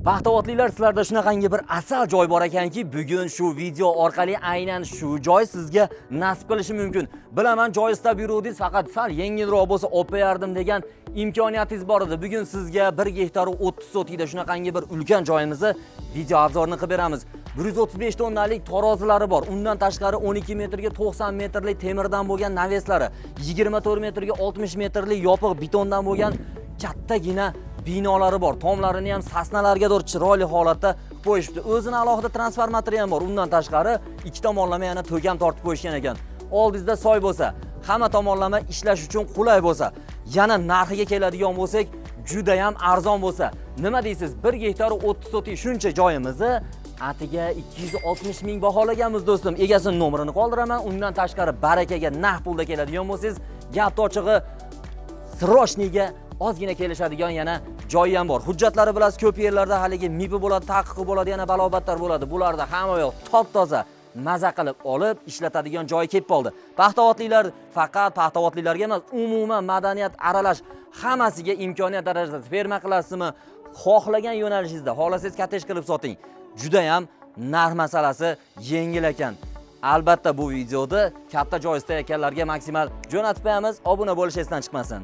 Paxtavodliklar, sizlarda shunaqangi bir asal joy bor ekanki, bugun shu video orqali aynan shu joy sizga nasib qilishi mumkin. Bilaman, joy istab yuruvdingiz, faqat sal yengilroq bo'lsa olib qo'yardim degan imkoniyatingiz bor edi. Bugun sizga 1 gektar 30 sotikda shunaqangi bir ulkan joyimizni video обзор ini qilib beramiz. 135 tonnalik tarozilari bor. Undan tashqari 12 metrga 90 metrlik temirdan bo'lgan навес lari, 24 metrga 60 metrlik yopiq betondan bo'lgan kattagina binolari bor. Tomlarini ham sasnalarga to'g'ri chiroyli holatda qilib qo'yishibdi. O'zini alohida transformatori ham bor. Undan tashqari ikki tomonlama yana to'gam tortib qo'yishgan ekan. Oldingizda soy bo'lsa, hamma tomonlama ishlash uchun qulay bo'lsa, yana narxiga keladigan bo'lsak, juda ham arzon bo'lsa, nima deysiz? 1 gektar 30 sotik shuncha joyimizni atiga 260 ming baholaganmiz, do'stim. Egasini nomerini qoldiraman. Undan tashqari barakaga naqd pulda keladigan bo'lsangiz, gap ochig'i, срочный ga ozgina kelishadigan yana joyi ham bor. Hujjatlari, bilasiz, ko'p yerlarda haligi MIPi bo'ladi, taqiqi bo'ladi, yana balobatlar bo'ladi. Bularda hamma yoq top-toza. Maza qilib olib ishlatadigan joyi kelib qoldi. Paxtavodliklar, faqat paxtavodliklarga emas, umuman madaniyat aralash hammasiga imkoniyat darajasida ferma qilasizmi, xohlagan yo'nalishingizda, xohlasangiz kottej qilib soting. Juda ham narx masalasi yengil ekan. Albatta bu videoda katta joy istayotganlarga maksimal jo'natib qo'yamiz. Obuna bo'lish esdan chiqmasin.